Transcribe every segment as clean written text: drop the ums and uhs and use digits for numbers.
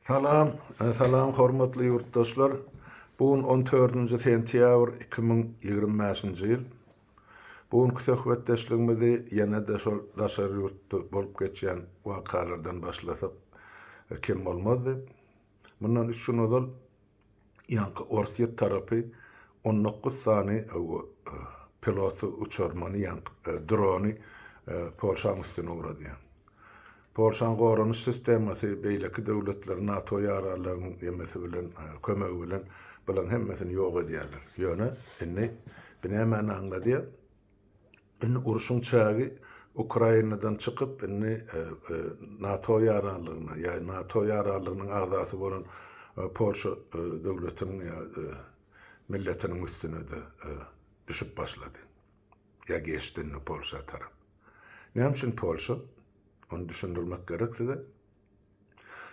Salam, salam hormatly ýurtdaşlar. Bu gün on dördünji sentýabr 2025-nji ýyl. Bu günki söhbetdeşligimizi ýene-de şol daşary ýurtda bolup geçýän wakalardan başlasak kem bolmazdy. Mundan üç gün ozal ýaňky Orsýet tarapy 19 sany pilotsyz uçarmany ýaňky drony Polşaň üstüne ugradýar. Polşaň goranyş sistemasy beýleki döwletler NATO ýaranlarynyň emesi bilen kömegi bilen bularyň hemmesini ýok edýärler. Ýöne indi bu nämäni aňladýar? Indi urşuň çägi Ukrainadan çykyp indi NATO ýaranlygyna ýa NATO ýaranlygynyň agzasy bolan Polşa döwletiniň ýa milletiniň üstüne-de düşüp başlady. Ýa geçdi indi Polşa tarap. Näme üçin Polşa? Ony düşündirmek gerek size.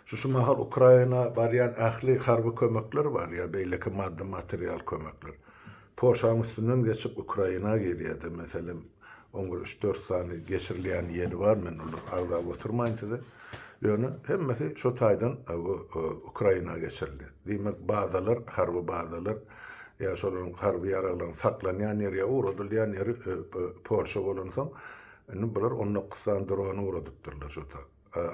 Şu şu mahal Ukraina barýan ähli harby kömekler bar ýa beýleki maddy material kömekler. Polşaň üstünden geçip Ukraina girýärdi. Meselem, oň bir üç-dört sany geçirilýän ýeri bar, men olary agzap oturmaýyn size. Ýöne hemmesi şo taýdan Ukraina geçirilýär. Diýmek, bazalar, harby bazalar ýa şolaryň harby ýaraglaryň saklanýan ýeri ýa ugradylýan ýeri Polşa bolansoň, indi bular 19 sany drony ugradypdyrlar şo ta.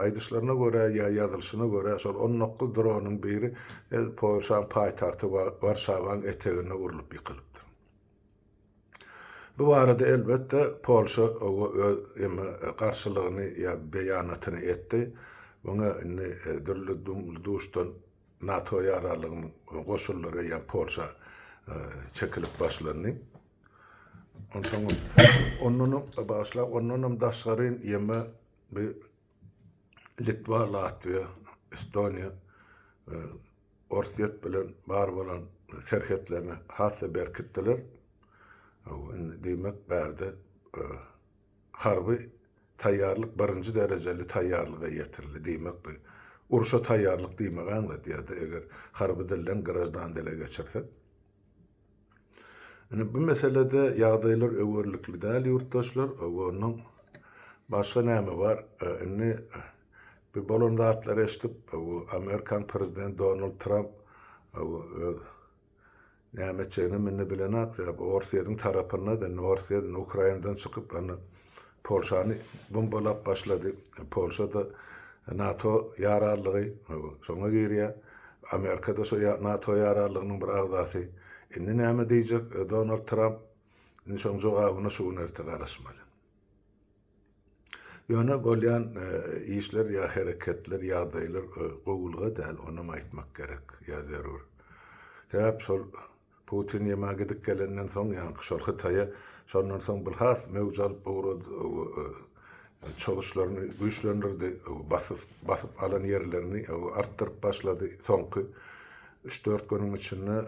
Aýdyşlaryna görä ýa ýazylyşyna görä, şol 19 dronyň biri Polşaň paýtagty Warşawaň eteginde urlup ýykylypdyr. Bu barada elbetde Polşa öz eme garşylygyny ýa beýanatyny etdi. Muňa indi dürli dumly-duşdan NATO ýararlygynyň goşunlary eýýäm Polşa çekilip başlandy. Onsoňam ondanam bagyşlaň ondanam daşgary ýeme bu Litwa, Latwiýa, Estoniýa Orsýet bilen bar bolan serhetlerini has-da berkitdiler. Indi diýmek bärde harby taýýarlyk birinji derejeli taýýarlyga ýetirildi diýmek bu urşa taýýarlyk diýmegi aňladýar-da eger harby dilden graždan dile geçirsek. Indi bu meselede ýagdaýlar öwerlikli däl ýurtdaşlar. Ondan başga näme bar? Indi bu bolan zatlary eşidip, bu Amerikan prezidenti Donald Tramp öz näme etjegini indi bilenok. Sebäbi Orsýetiň tarapynda, indi Orsýet indi Ukrainadan çykyp, indi Polşany bombalap başlady. Polşa-da NATO ýaranlygy, şoňa girýär. Amerika-da şo NATO ýaranlygynyň bir agzasy. Indi näme diýjek Donald Tramp? Indi şoň jogabyna şu gün erte garaşmaly. Ýöne bolýan işler ýa hereketler, ýagdaýlar gowulyga däl, onam aýtmak gerek ýa zerur. Sebäp şol Putin ýema gidip gelenden soň ýaňky şol Hytaýa şondan soň bir has möwç alyp ugrady, çozuşlaryny güýçlendirdi, basyp basyp alan ýerlerini artdyryp başlady. Soňky üç-dört günüň içinde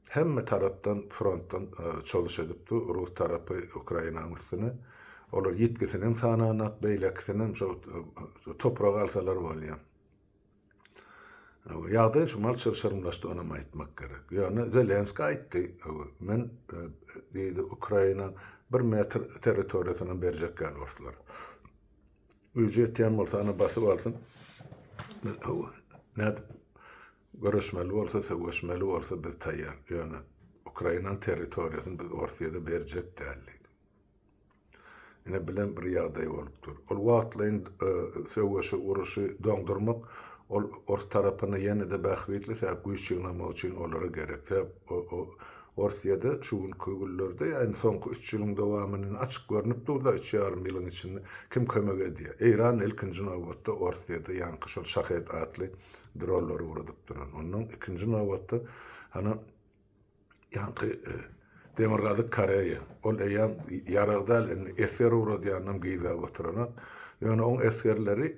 hemme tarapdan frontdan çozuş edipdi rus tarapy Ukrainanyň üstüne. Olar ýitgisinem sananak, beýlekisinem şol toprak alsalar bolýar. Ýagdaý şumal çylşyrymlaşdy onam aýtmak gerek. Ýöne Zelenski aýtdy, men diýdi Ukraina bir metr territoriýasynam berjek däl orslara. Güýji ýetýän bolsa ana basyp alsyn. Biz nädip göreşmeli bolsa, söweşmeli bolsa biz taýýar. Ýöne Ukrainanyň territoriýasyny biz Orsýede berjek däl diýdi. Ine bilen bir ýagdaý bolup dur. Ol wagtlaýyn söweşi, uruşy doňdurmak ol ors tarapyna ýene-de bähbitli, sebäp güýç ýygnamak üçin olara gerek. Sebäp Orsýede şu günki günlerde ýa indi soňky üç ýylyň dowamynda indi açyk görnüp dur-da, üç ýarym ýylyň içinde kim kömek edýär? Eýran ilkinji nobatda Orsýede ýaňky şol Şahed atly dronlary ugradyp duran. Ondan ikinji nobatda hany Ýaňky Demirgazyk Koreýa. Ol eýýäm ýarag däl, indi esger ugradýanam gizläp oturanok. Ýöne oň esgerleri,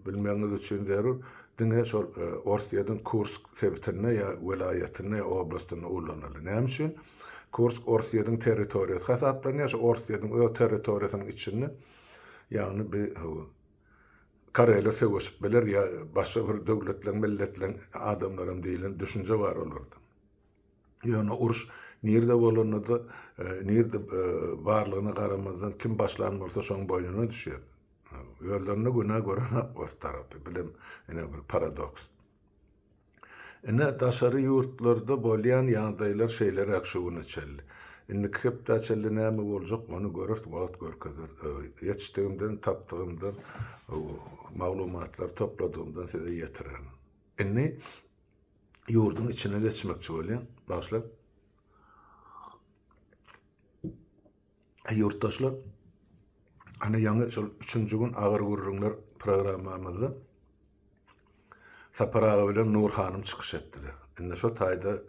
bilmegiňiz üçin zerur, diňe şol Orsýetiň Kursk sebitinde ýa welaýatynda ýa oblastynda ullanyldy. Näme üçin? Kursk Orsýetiň territoriýasy hasaplanýar, şo Orsýetiň öz territoriýasynyň içinde, ýagny bi koreýler söweşip biler ýa başga bir döwletleň, milletleň adamlaram diýlen düşünje bar olarda. Ýöne uruş nirde bolanda-da, nirde barlygyna garamazdan kim başlan bolsa şoň boýnuna düşýär. Özlerinde günä görenok ors tarapy. Bilem ine bir paradoks. Ine daşary ýurtlarda bolýan ýagdaýlar şeýleräk şu güne çenli. Indiki hepdä çenli näme boljak ony göreris wagt görkezer. Ýetişdigimden tapdygymdan maglumatlary topladygymdan size ýetirerin. Indi ýurduň içine geçmekçi bolýan. Bagyşlaň. Ýurtdaşlar, ana ýaňy şol üçünji gün agyr gürrüňler programmamyzda Sapar aga bilen Nur hanym çykyş etdiler. Indi şo taýda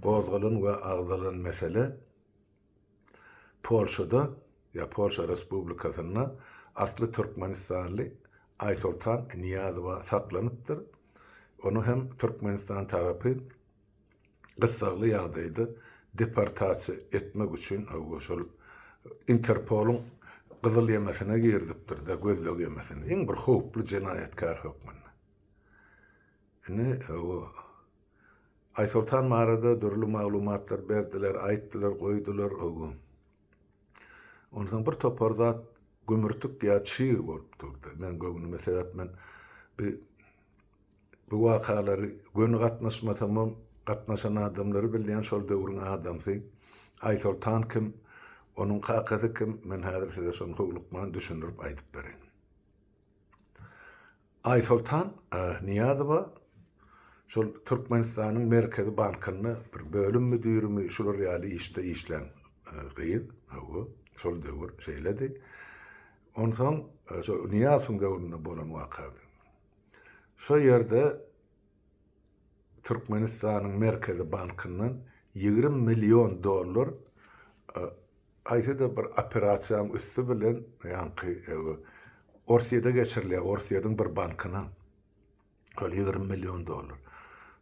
gozgalan we agzalan mesele Polşada ýa Polşa Respublikasynda asly türkmenistanly Aýsoltan Nyýazowa saklanypdyr. Ony hem Türkmenistan tarapy gyssagly ýagdaýda deportasiýa etmek üçin hawa şol Interpolyň gyzyl ýemesine girizipdir-de, gözleg ýemesine. Iň bir howply jenaýatkär hökmünde. Indi hawa Aýsoltan barada dürli maglumatlar berdiler, aýtdylar, goýdular hawa. Onsoň bir topar zat gümürtik ýa çig bolup durdy. Meň göwnüme sebäp men bi Bu wakalary göni gatnaşmasamam, gatnaşan adamlary bilýän şol döwrüň adamsy. Aýsoltan kim, onuň kakasy kim, men häzir size şony howlukman düşündirip aýdyp bereýin. Aýsoltan Nyýazowa şol Türkmenistanyň Merkezi bankynda bir bölüm müdirimi, şular ýaly işde işlän gyz, hawa, şol döwür şeýledi. Onsoň şol Nyýazowyň döwründe bolan waka. Şo ýerde Türkmenistanyň Merkezi bankyndan 20 million dollar haýsy-da bir operasiýanyň üsti bilen ýaňky Orsýede geçirilýär, Orsýediň bir bankyna. Şol 20 million dollar.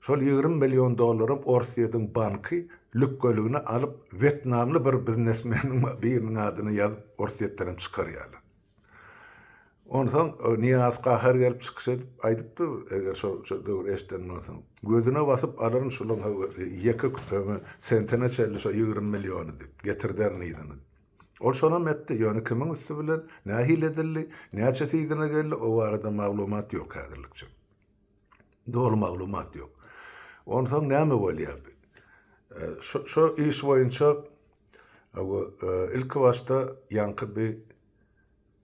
Şol 20 million dollaram Orsýediň banky lükgeligine alyp, wetnamly bir biznesmeniň biriniň adyna ýazyp, Orsýetdenem çykarýarlar. Onsoň Nyýazow gahar gelip çykyş edip aýdypdyr, eger şo şo döwür eşiden bolsaň. Gözüne basyp alaryn şulaň ýeke sentine çenli şo 20 milliony diýip, getirderin yzyna diýip. Ol şonam etdi, ýöne kimiň üsti bilen, nähili edildi, näçesi yzyna geldi, o barada maglumat ýok häzirlikçe. Doly maglumat ýok. Onsoň näme bolýar? Şo şo iş boýunça ilki başda ýaňky bi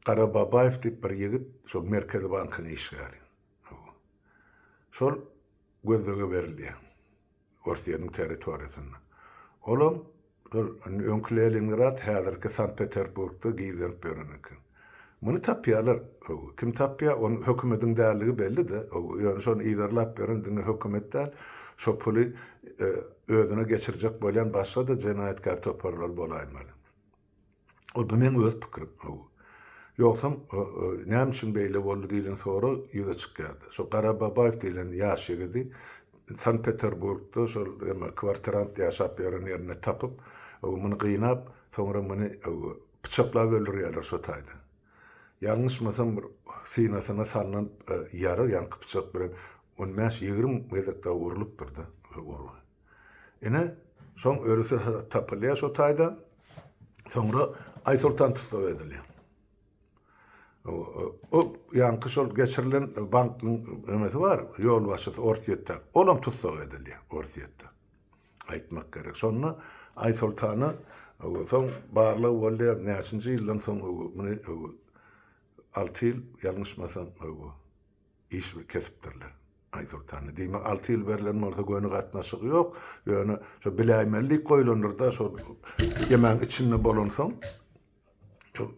Gara Babaýew diýip bir ýigit şol Merkezi bankyň işgäri. Hawa. Şol gözlege berilýär. Orsýetiň territoriýasynda. Olam şol indi öňki Leningrad, häzirki Sankt-Peterburgda gizlenip ýören eken. Muny tapýarlar. Hawa. Kim tapýar? Ony hökümediň dälligi belli-de. Hawa. Ýöne şony yzarlap ýören diňe hökümet däl, şo puly özüne geçirjek bolýan başga-da jenaýatkär toparlar bolaýmaly. Ol bu meň öz pikirim. Hawa. Ýogsam näme üçin beýle boldy diýlen sorag ýüze çykýardy. Şo Gara Babaýew diýlen ýaş ýigidi Sankt-Peterburgda şol eme kwartirant ýaşap ýören ýerinde tapyp, muny gynap, soňra muny pyçaklap öldürýärler şo taýda. Ýalňyşmasam bir synasyna salnan ýara ýaňky pyçak bilen on bäş-ýigrimi gezek dagy urlupdyr-da urgy. Ine, şoň ölüsi tapylýar şo taýda. Soňra Aýsoltan tussag edilýär. O ýaňky şol geçirilen bankyň nemesi bar, ýolbaşçysy Orsýetde. Olam tussag edilýär Orsýetde. Aýtmak gerek. Şonda Aýsoltana soň barlag bolýar, näçinji ýyldan soň muny 6 ýyl ýalňyşmasam iş kesipdirler Aýsoltana. Diýmek, 6 ýyl berlen bolsa göni gatnaşygy ýok. Ýöne şo biläýmeli diýip goýlandyr-da, şol ýemäň içinde bolansoň, şol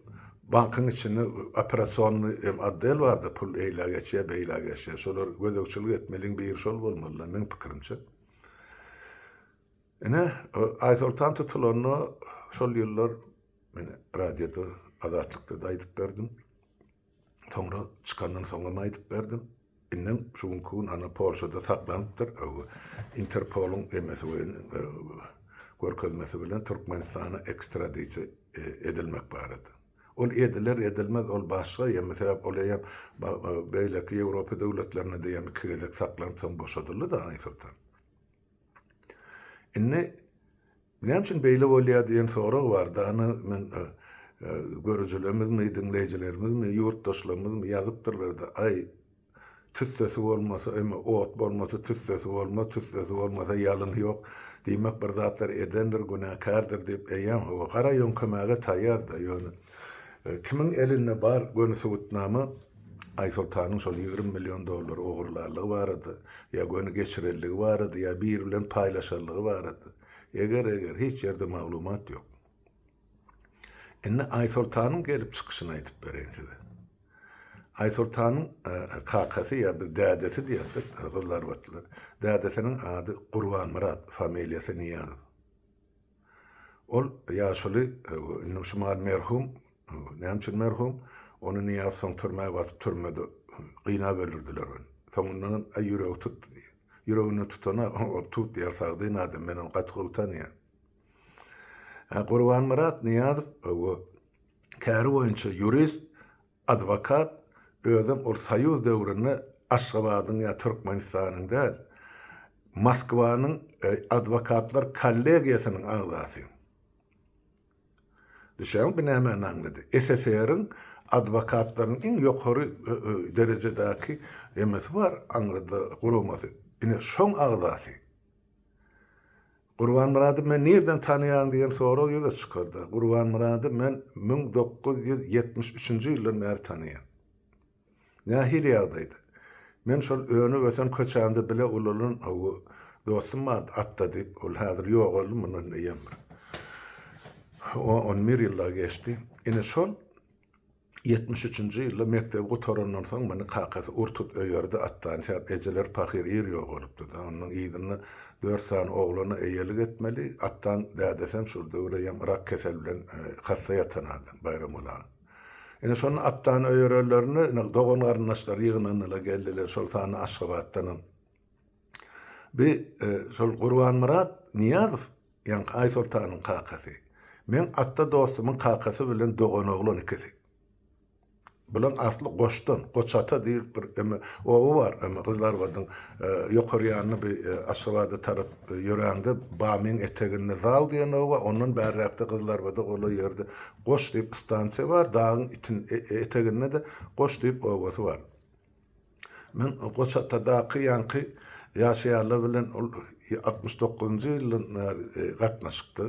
bankyň içinde operasionnyý hem otdel bardy, pul eýlä geçýär, beýlä geçýär. Şolar gözegçilik etmeliň biri şol bolmaly-da, meň pikirimçe. Ine, Aýsoltan tutulanda şol ýyllar men radioda, Azatlykda-da aýdyp berdim. Soňra çykandan soňam aýdyp berdim. Indem şu günki gün ana Polşada saklanypdyr. Interpoluň emesi görkezmesi bilen Türkmenistana ekstradisiýa edilmek barada. Ol ediler, edilmez ol başga ýa sebäp ol eýýäm beýleki Ýewropa döwletlerinde-de ýa iki gezek saklanyp soň boşadyldy-da Aýsoltan. Indi Näme üçin beýle bolýar diýen sorag bardy. Ana men. görüjilerimizmi, diňleýjilerimizmi, ýurtdaşlarymyzmy ýazypdyrlar-da, aý, Tüssesi bolmasa, eme, ot bolmasa, tüssesi bolmaz, tüssesi bolmasa, ýalyny ýok. Diýmek, bir zatlar edendir, günäkärdir diýip, eýýäm, hawa, gara ýöňkemäge taýýar-da, ýöne kimiň elinde bar göni subutnama Aýsoltanyň şol 20 million dollary ogurlanlygy barada, ýa göni geçirenligi barada, ýa biri bilen paýlaşanlygy barada? Eger-eger, hiç ýerde maglumat ýok. Indi Aýsoltanyň gelip çykyşyny aýdyp bereýin size. Aýsoltanyň kakasy ýa biz dädesi diýerdik, gyzlarbatlylar. Dädesiniň ady Gurbanmyrat, familiýasy Nyýazow. Ol ýaşuly, indi şu mahal merhum, näme üçin merhum? Ony Nyýazow soň türmä basyp, türmede gynap öldürdiler ony. Soňundanam, aý ýüregi tutdy diýýär. Ýüregini tutana, ol tut diýýär, sagdyn adam, men ony gaty gowy tanýan. Gurbanmyrat Nyýazow käri boýunça ýurist, adwokat, özem ol soýuz döwründe Aşgabadyň ýa Türkmenistanyň däl, Moskwanyň adwokatlar kollegiýasynyň agzasy. Düşýäňmi bu nämäni aňlady? SSR-iň adwokatlarynyň iň ýokary derejedäki emesi bar aňryda guramasy. Ine şoň agzasy. Gurbanmyrady men nirden tanaýan diýen sorag ýüze çykardy. Gurbanmyrady men 1973-nji ýyldan bäri tanaýan. Nähili ýagdaýda? Men şol önüp-ösen köçämde bile ulalan hawa, dostum bardy, Atda diýip, ol häzir ýogaldy, mundan eýýäm bir on bir ýyl dagy geçdi. Ine şol 73-nji ýylda mekdebi gutarandan soň muny kakasy ur-tut öýerdi, Atdany sebäp ejeleri pahyr ir ýogalypdy-da. Ondan yzynda dört sany oglana eýelik etmeli. Atdaň dädesem şol döwür eýýäm rak keseli bilen hassa ýatan adam, Baýramguly aga. Ine şonda Atdany öýerenlerinde ine dogan-garyndaşlary ýygnandylar, geldiler, şol sanda Aşgabatdanam. Bi şol Gurbanmyrat Nyýazow, ýaňky Aýsoltanyň kakasy. Meň Atda dostumyň kakasy bilen doganoglan ikisi. Bulaň asly Goçdan, Goçata diýip bir eme oba bar, eme Gyzylarbadyň ýokary ýanynda bi Aşgabada tarap ýöräňde Bamyň eteginde Zaw diýen oba, ondan bärräkde Gyzylarbada golaý ýerde Goç diýip stansiýa bar, dagyň eteginde-de Goç diýip obasy bar. Men Goçatadaky ýaňky ýaşaýanlar bilen ol 69-njy ýyldan bäri gatnaşykda.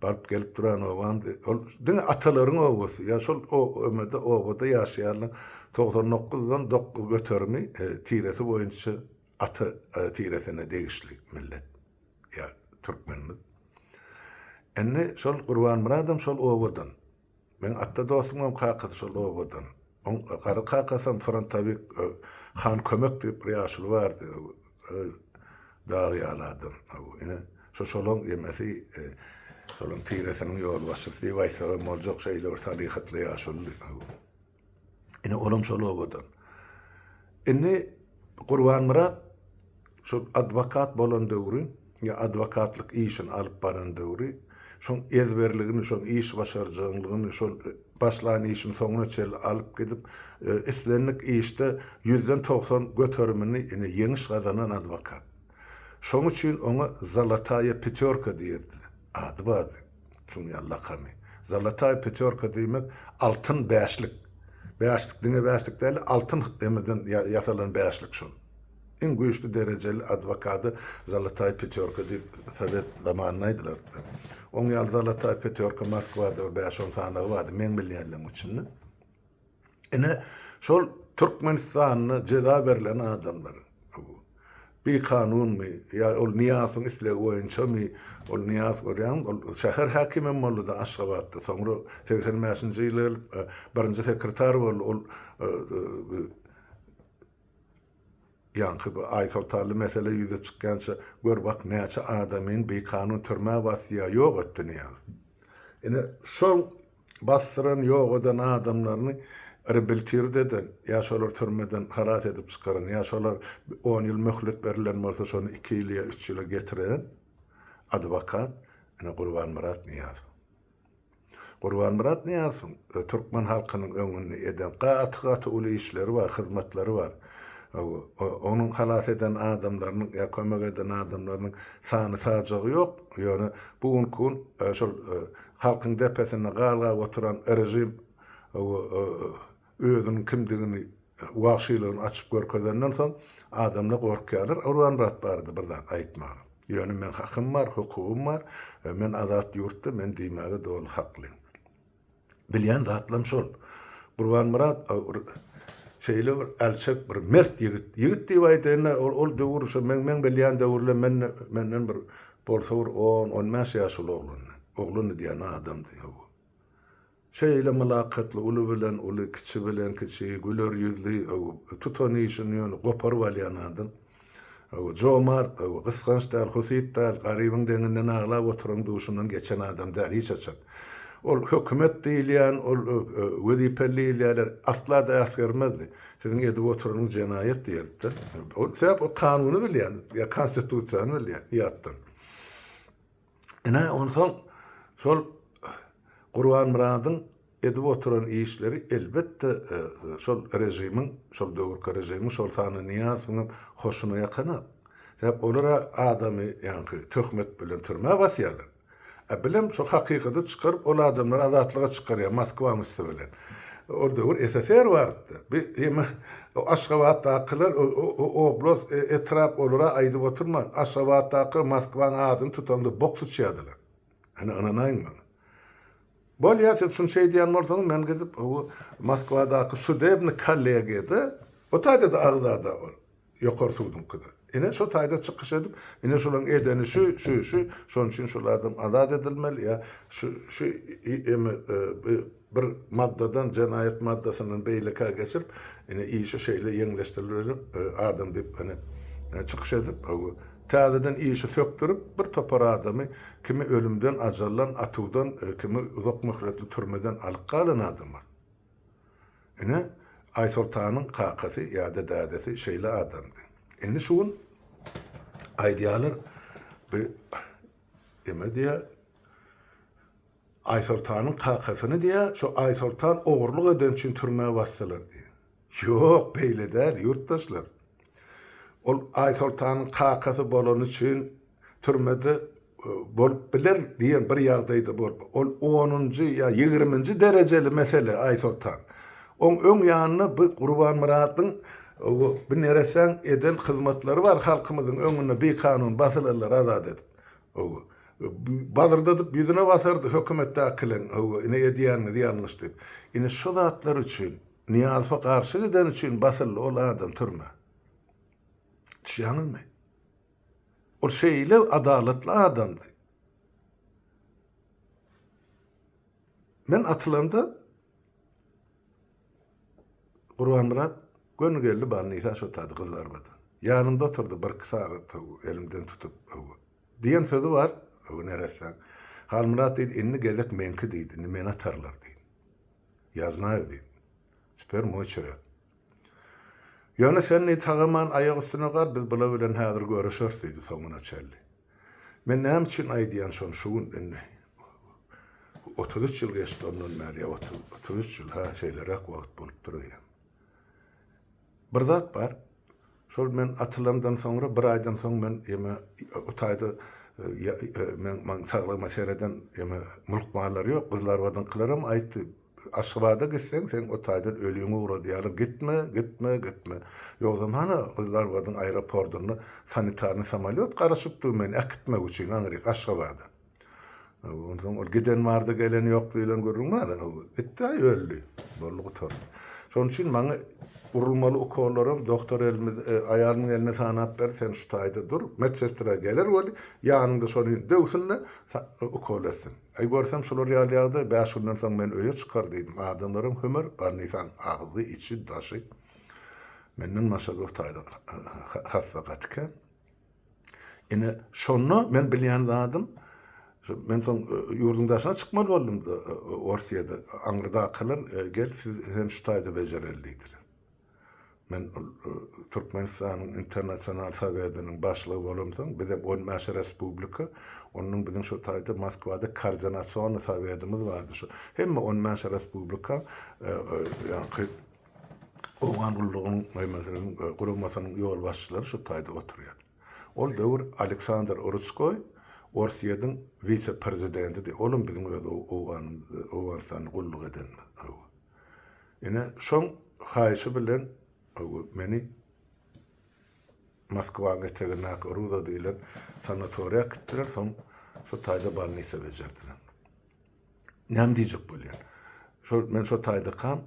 Baryp gelip duran obamdy. Ol diňe atalaryň obasy. Ýa şol ömede obada ýaşaýanlaryň 99-dan 9 göterimi tiresi boýunça ata tiresine degişli millet. Ýa türkmenimiz. Indi şol Gurbanmyradam şol obadan. Meň Atda dostumyňam kakasy şol obadan. Oň garry kakasam frontowik Han Kömek diýip bir ýaşuly bardy. Dag ýaly adam. Ine, şo şolaň emesi, şolaň tiresiniň ýolbaşçysy diýip aýtsagam boljak şeýle bir salyhatly ýaşulydy. Ine, olam şol obadan. Indi Gurbanmyrat şol adwokat bolan döwri, ýa adwokatlyk işini alyp baran döwri, şoň ezberligini, şoň iş başarjaňlygyny, şol başlan işini soňuna çenli alyp gidip, islendik işde ýüzden 90 göterimini ine ýeňiş gazanan adwokat. Şoň üçin oňa Zolotaya pýatýorka diýerdiler. Ady bardy. Şuň ýaly lakamy. Zolotaya pýatýorka diýmek altyn bäşlik. Bäşlik diňe bäşlik däl, altyn emeden ýasalan bäşlik şol. Iň güýçli derejeli adwokady Zolotaya pýatýorka diýip sowet zamanynda aýdylardy. Oň ýaly Zolotaya pýatýorka Moskwada bir bäş-on sanagy bardy, meň bilýänlerim içinde. Ine, şol Türkmenistanda jeza berlen adamlar, bikanunmy, ýa ol Nyýazowyň islegi boýunçamy, ol Nyýazow görýäňmi, ol şäher häkimem boldy-da Aşgabatda, soňra 85-nji ýyla gelip birinji sekretar boldy, ol Ýaňky bu Aýsoltanly mesele ýüze çykýança gör bak näçe adamyny bikanun türmä basýa ýok etdi Nyýazow. Ine şol basdyran ýok eden adamlaryny reabilitird eden ýa şolar türmeden halas edip çykaran ýa şolar on ýyl möhlet berilen bolsa şony iki ýyl ýa üç ýyla getiren adwokat ine Gurbanmyrat Nyýazow. Gurbanmyrat Nyýazowyň türkmen halkynyň öňünde eden gaty-gaty uly işleri bar, hyzmatlary bar. Onuň halas eden adamlarynyň ýa kömek eden adamlarynyň sany-sajagy ýok. Ýöne bu günki gün şol. Halkyň depesinde galgap oturan režim özüniň kimdigini, wagşylygyny açyp görkezenden soň adamlar gorkýarlar Gurbanmyrat barada bir zat aýtmaga. Ýöne meň hakym bar, hukugym bar, men azat ýurtda, men diýmäge doly hakly. Bilýän zatlam şol. Gurbanmyrat şeýle bir älçek bir mert ýigit. Ýigit diýip aýdaýyn-da, ol döwür şo meň meň bilýän döwürlem men menden bir bolsa bir on, 15 ýaş uly oglandy. Oglandy diýen adamdy. Hawa. Şeýle mylakatly, uly bilen uly, kiçi bilen kiçi, güler ýüzli, hawa, tutan işini ýöne goparyp alýan adam. Hawa, jomart, hawa, gysganç däl, husyt däl, garybyň deňinden aglap oturan duşundan geçen adam däl hiç haçan. Ol hökümet diýilýän, ol wezipeli diýilýänler asla-da äsgermezdi. Siziň edip oturanyňyz jenaýat diýerdi-de. Ol sebäp ol kanuny bilýän, ýa konstitusiýany bilýän ýatdan. Ine, onsoň şol Gurbanmyradyň edip oturan işleri elbetde şol režimiň, şol döwürki režimiň, şol sanda Nyýazowyň hem hoşuna ýakanok. Sebäp olar-a adamy ýaňky töhmet bilen türmä basýarlar. A bilem şol hakykaty çykaryp ol adamlary azatlyga çykarýar Moskwaň üsti bilen. Ol döwür SSR bardy. Bi ýeme Aşgabatdakylar oblast, etrap olara aýdyp oturman, Aşgabatdakylar Moskwaň adyny tutanda bok syçýardylar. Hany ynanaýyň maňa. Bolýa siz şuny şeýdýän bolsaňyz men gidip o Moskwadaky sudebny kollegiýada o taýda-da agzada ol ýokary suduňkyda. Ine şo taýda çykyş edip ine şolaň edeni şu şu şu şonuň üçin şol adam azat edilmeli ýa şu şu eme bir maddadan jenaýat maddasyndan beýlekä geçirip ine işi şeýle ýeňleşdirilmeli adam diýip ine çykyş edip Täzeden işi sökdürip, bir topar adamy kimi ölümden, ajaldan, atuwdan, kimi uzak möhletli türmeden alyp galan adamlar. Ine, Aýsoltanyň kakasy ýa-da dädesi şeýle adamdy. Indi şu gün aýdýarlar, bu eme diýýär, Aýsoltanyň kakasyny diýýär, şo Aýsoltan ogurlyk edeni üçin türmä basdylar diýýär. Ýok, beýle däl, ýurtdaşlar. Ol Aýsoltanyň kakasy bolany üçin türmede bolup biler diýen bir ýagdaýda bolup, ol onunjy ýa ýigriminji derejeli mesele Aýsoltan. Oň öň ýanynda bu Gurbanmyradyň bu neressäň eden hyzmatlary bar halkymyzyň öňünde bikanun basylanlary azat edip. Bazyrdadyp ýüzüne basardy hökümetdäkileň, ine edýäniňiz ýalňyş diýip. Ine şu zatlar üçin Nyýazowa garşy gideni üçin basyldy ol adam türmä. Düşýäňizmi? Ol şeýle adalatly adamdy. Men atylanda Gurbanmyrat göni geldi bolnisa şo taýda Gyzlarbada. Ýanymda oturdy birki sagat elimden tutup diýen sözi bar neressäň. Halmyrat diýdi indi gezek meňki diýdi indi meni atarlar diýdi. Ýa znaýu diýdi. Teper moý çöret. Ýöne sen diýdi, sag-aman aýak üstüne gal, biz bula bilen häzir görüşeris diýdi soňuna çenli. Men näme üçin aýdýan şony şu gün indi 33 ýyl geçdi ondan bäri ýa 33 ýyl, hä şeýleräk wagt bolupdyr öýem. Bir zat bar. Şol men atylandan soňra bir aýdan soň men ýeme o taýda men maň saglygyma sereden ýeme mulkmanlar ýok. Gyzylarbadyňkylaram aýtdy. Aşgabada gitseň seň o taýdan ölüňi ugradýarlar. Gitme, gitme, gitme. Ýogsam hana Gyzylarbadyň aeropordunda sanitarnyý samolýot garaşyp dur meni äkitmek üçin aňryk Aşgabada. Onsoň ol giden bardy, gelen ýok diýlen gürrüň bar. Gitdi-aý, öldi. Boldy, gutardy. Şonuň üçin maňa urulmaly ukollaram dogtor elimiz, aýalymyň eline sanap berdi, sen şu taýda dur, medsestra geler weli, ýanyňda şony döwsün-de, ukol etsin. Aý, görsem şular ýaly ýagdaý, bäş günden soň men öýe çykar diýdim. Adamlaram hümer, garnysaň agzy, içi, daşy. Menden başga bir taýda hassa gaty kän. Ine, şonda men bilýän zadym, men soň ýurduň daşyna çykmaly boldum-da, Orsýede, aňrydakylar gel, siz hem şu taýda bejereli diýdiler. Men ol Türkmenistanyň Internasional Sowetiniň başlygy bolamsoň, bizem on bäş respublika, onnoň biziň şo taýda Moskwada koordinasionnyý sowetimiz bardy, şo hemme on bäş respublika ýaňky Owgan gullugynyň meselem guramasynyň ýolbaşçylary şu taýda oturýar. Ol döwür Aleksandr Rutskoý. Orsýetiň wise-prezidentidi. Olam biziň öz Owganystanda gulluk eden. Ine, şoň haýyşy bilen meni Moskwanyň etegindäki Ruza diýlen sanatoriýa äkitdiler, soň şo taýda bolnisa bejerdiler. Näme diýjek bolýan? Şol men şo taýdakam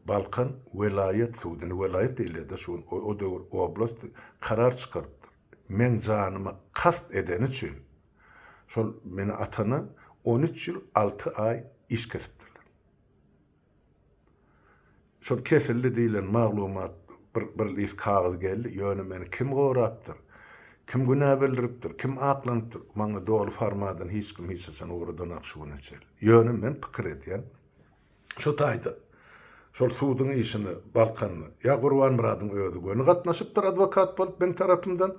Balkan welaýat sudy, indi welaýat diýilýär-de şu gün, o döwür oblast karar çykarypdyr. Meň janyma kast edeni üçin şol meni atana 13 ýyl 6 aý iş kesipdirler. Şol kesildi diýlen maglumat bir bir list kagyz geldi, ýöne meni kim gorapdyr, kim günä bildiripdir, kim aklanypdyr, maňa doly formadan hiç kim hiç haçan ugradanok şu güne çenli. Ýöne men pikir edýän, şu taýda şol suduň işine Balkanda ýa Gurbanmyradyň özi göni gatnaşypdyr adwokat bolup meň tarapymdan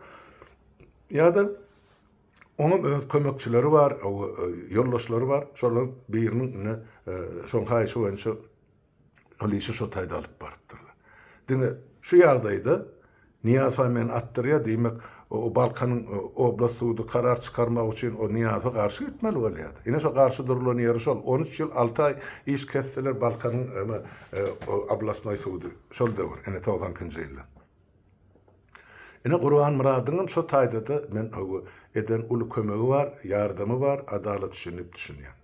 ýa-da Oňam öz kömekçileri bar, ýoldaşlary bar. Şolaryň biriniň ine şoň haýyşy boýunça ol işi şo taýda alyp barypdyrlar. Diňe şu ýagdaýda Nyýazowa meni atdyrýar, diýmek, o Balkanyň oblast sudy karar çykarmak üçin o Nyýazowa garşy gitmeli bolýardy. Ine şo garşy durulan ýeri şol. 13 ýyl 6 aý iş kesdiler Balkanyň oblastnoý sudy şol döwür, ine 92-nji ýylda. Ine Gurbanmyradyňam şo taýdada men hawa eden uly kömegi bar, ýardamy bar adalat üçin diýip düşünýän.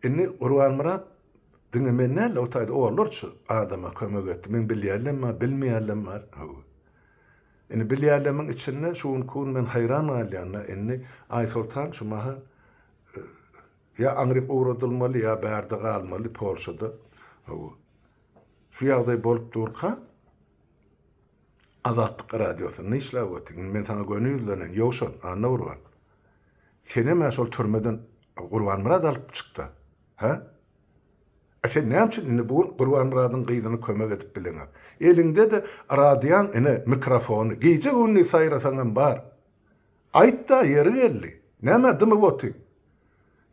Indi Gurbanmyrat diňe men däl-de o taýda onlarça adama kömek etdi. Meň bilýänlem bar, bilmeýänlem bar. Hawa. Indi bilýänlemiň içinde şu günki gün men haýran galýan-da indi Aýsoltan şu mahal ýa aňryk ugradylmaly ýa bärde galmaly Polşada. Hawa. Şu ýagdaý bolup durka Azatlyk Radiosynda işläp otyň. Indi men saňa göni ýüzleneýin, Ýowşan, Annagurban. Senem-ä şol türmeden Gurbanmyrat alyp çykda. Hä? A sen näme üçin indi bu gün Gurbanmyradyň gyzyna kömek edip bileňok? Eliňde-de radiaň ine mikrofony. Gije-gündiz saýrasaňam bar. Aýt-da, ýeri geldi. Nämä dymyp otyň?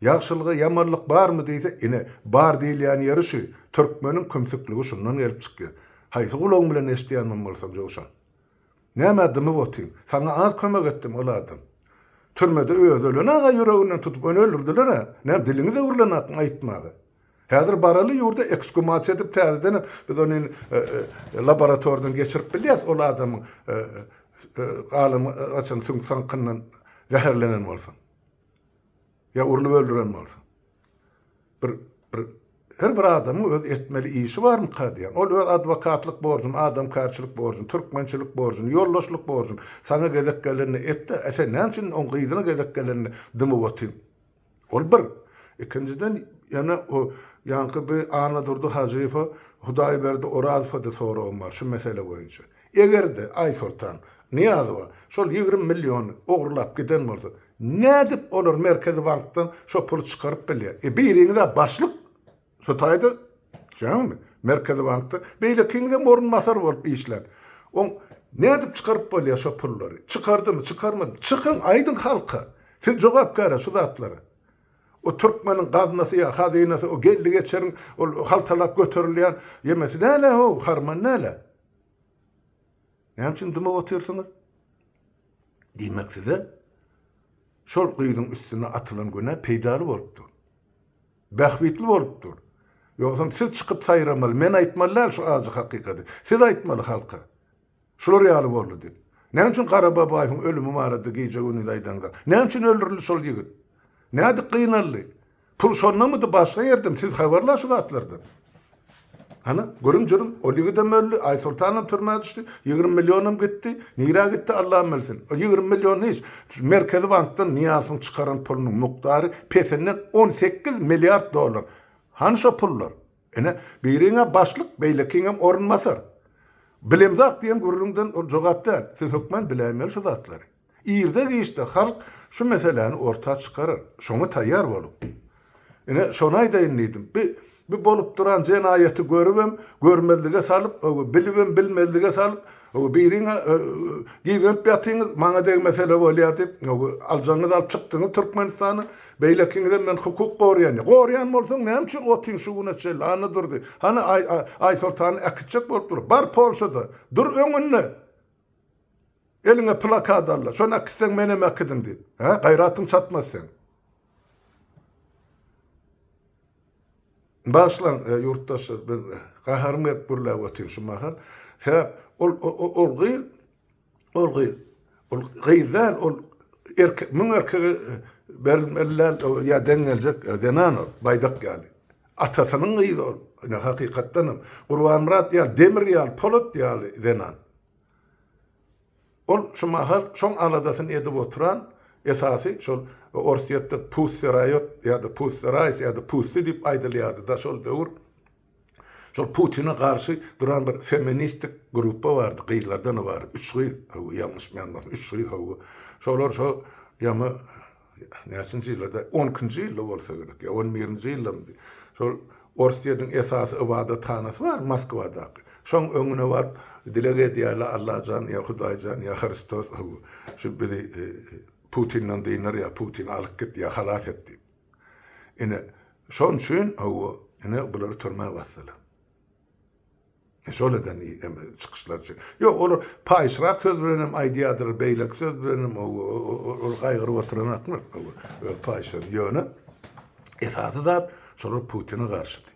Ýagşylyga ýamanlyk barmy diýse, ine, bar diýilýän ýeri şu, türkmeniň kümsükligi şundan gelip çykýar. Haýsy gulagyň bilen eşidýänem bolsaň, Jowşan. Nämä dymyp otyň? Saňa az kömek etdimi ol adam? Türmede özi ölen aga ýüreginden tutup ony öldürdiler-ä. Näme diliňiz öwrülenakmy aýtmaga? Häzir baraly ýurda eksgumasiýa edip täzedenem biz ony laboratoriýadan geçirip bilýäs ol adamyň galymy gaçan süňk saňkyndan zäherlenen bolsa. Ýa urlup öldüren bolsa. Bir bir her bir adamyň öz etmeli işi barmyka diýýän. Ol öz adwokatlyk borjuny, adamkärçilik borjuny, türkmençilik borjuny, ýoldaşlyk borjuny saňa gezek gelende etdi. E sen näme üçin oň gyzyna gezek gelende dymyp otyň? Ol bir. Ikinjiden ýene o ýaňky bi Annadurdy Hajyýewe, Hudaýberdi Orazowa-da soragym bar şu mesele boýunça. Eger-de Aýsoltan Nyýazowa şol 20 milliony ogurlap giden bolsa, nädip olar Merkezi bankdan şo puly çykaryp bilýär? E biriňiz-ä başlyk şo taýda, düşýäňizmi? Merkezi bankda, beýlekiňizem orunbasar bolup işlän. Oň nädip çykaryp bolýar şo pullary? Çykardymy, çykarmadymy? Çykyň, aýdyň halka. Siz jogapkär-ä şu zatlara. O türkmeniň gaznasy ýa hazynasy o geldi-geçeriň ol haltalap göterilýän ýemesi däl-ä how, harman däl-ä. Näme üçin dymyp otyrsyňyz? Diýmek size şol gyzyň üstüne atylan günä peýdaly bolup dur. Bähbitli bolup dur. Ýogsam siz çykyp saýramaly, men aýtmaly däl şu ajy hakykaty. Siz aýtmaly halka. Şular ýaly boldy diýip. Näme üçin Gara Babaýewiň ölümi barada gije-gündiz aýdaňzok? Näme üçin öldürildi şol ýigit? Nädip gynaldy? Pul şondamydy, başga ýerdemi? Siz habarla şu zatlardan. Hany, gürüm-jürüm, ol ýigidem öldi, Aýsoltanam türmä düşdi, 20 millionam gitdi. Nirä gitdi, Allam bilsin. O 20 million hiç. Merkezi bankdan Nyýazowyň çykaran pulunyň mukdary pesinden 18 milliard dollar. Hany şo pullar? Ine, biriň-ä başlyk, beýlekiňem orunbasar. Bilemzak diýen gürrüňden ol jogap däl. Siz hökman biläýmeli şu zatlary. Irde-giçde halk şu meseläni orta çykarar. Şoňa taýýar boluň. Ine, şony aýdaýyn diýdim. Bi, bi bolup duran jenaýaty görübem, görmezlige salyp, bilibem bilmezlige salyp, biriň-ä gizlenip ýatyňyz, maňa degmesele bolýar diýip, aljagyňyzy alyp çykdyňyz Türkmenistana. Beýlekiňizem men hukuk goraýan diýýär. Goraýan bolsaň näme üçin otyň şu güne çenli Annadurdy? Hany Aýsoltany äkitjek bolup dur. Bar Polşada. Dur öňünde. Eliňe plakat al-da, şony äkitseň menem äkidiň diýip. Hä, gaýratyň çatmaz seň. Bagyşlaň, ýurtdaşlar, men gaharym gelip gürläp otyryn şu mahal. Sebäp ol ol gyz, ol gyz, ol gyz däl, ol erkek, müň erkege berilmeli däl, ýa deň geljek zenan ol, baýdak ýaly. Atasynyň gyzy ol, ine hakykatdan hem. Gurbanmyrat ýaly, demir ýaly, polat ýaly zenan. Ol şu mahal şoň aladasyny edip oturan esasy şol Orsýetde Pussy Riot ýa-da Pussy Rice ýa-da Pussy diýip aýdylýardy-da şol döwür. Şol Putine garşy duran bir feministik gruppa bardy, gyzlardan ybarat, üç gyz, hawa, ýalňyşmaýan bolsam, üç gyz, hawa. Şolar şo ýaňy Näçinji ýylda-da, on ikinji ýylda bolsa gerek, ýa on birinji ýyldamydy, şol Orsýetiň esasy ybadathanasy bar Moskwadaky, şoň öňüne baryp dileg edýärler, Allajan, ýa Hudaýjan, ýa Hristos, şu bizi Putinden dynar, ýa Putini alyp git, ýa halas et diýip. Ine, şoň üçin, hawa, ine, bulary türmä basdylar. Şol eden çykyşlar üçin. Ýok, olar paýyşrak söz bilen hem aýdýardyr, beýleki söz bilen hem ol gaýgyryp oturanakmy? Öz paýyşlaryny. Ýöne esasy zat şolar Putine garşydy.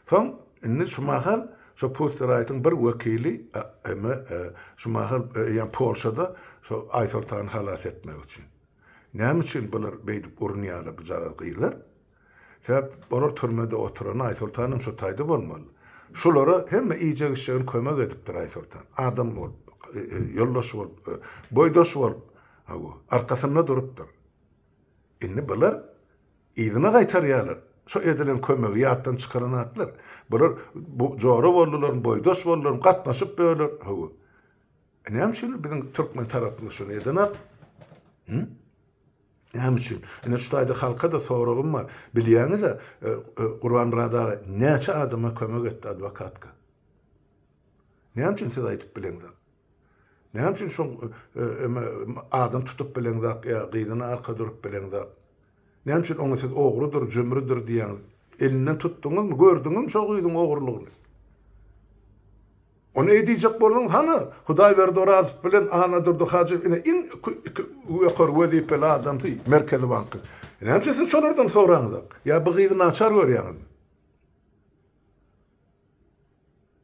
Soň indi şu mahal şo Pussy Riot-yň bir wekili eme şu mahal eýýäm Polşada şo Aýsoltany halas etmek üçin. Näme üçin bular beýdip urunýarlar bujagaz gyzlar? Sebäp olar türmede oturan Aýsoltanam şo taýda bolmaly. Şulara hemme iýjek-içjegini kömek edipdir Aýsoltan. Adam bolup, ýoldaş bolup, boýdaş bolup, hawa, arkasynda durupdyr. Indi bular yzyna gaýtarýarlar. Şo edilen kömegi ýatdan çykaranaklar. Bular bu jora boldularmy, boýdaş boldularmy, gatnaşyp böler, hawa. Näme üçin biziň türkmen tarapymyz şuny edenak? Hü? Näme üçin? Ine şu taýda halka-da soragym bar. Bilýäňiz-ä, Gurbanmyrat aga näçe adama kömek etdi adwokatka. Näme üçin siz aýdyp bileňzok? Näme üçin şoň adam tutup bileňzok ýa gyzyna arka durup bileňzok? Näme üçin oňa siz ogrudyr, jümrüdir diýýäňiz? Elinden tutduňyzmy, gördüňizmi şo gyzyň ogrulygyny? Ony eý diýjek bolsaň hany Hudaýberdi Orazow bilen Annadurdy Hajyýew ine iň iki ýokary wezipeli adamsy Merkezi bankyň. Näme üçin siz şolardan soraňyzok? Ýa bu gyzy naçar görýäňizmi?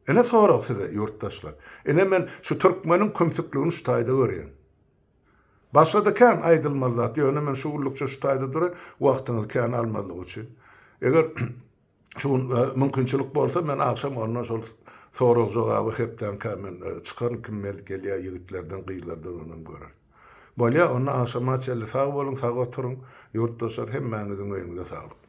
Ine sorag size ýurtdaşlar. Ine men şu türkmeniň kümsükligini şu taýda görýän. Başga-da kän aýdylmaly zat ýöne men şu günlükçe şu taýda duraý wagtyňyzy kän almazlyk üçin. Eger Şu gün mümkinçilik bolsa men agşam onda şol sorag-jogaby hepdäňkä men çykaryn kim gelýär ýigitlerden gyzlardan onam göreris. Bolýa onda agşama çenli sag boluň sag oturyň ýurtdaşlar hemmäňiziň öýüňize saglyk.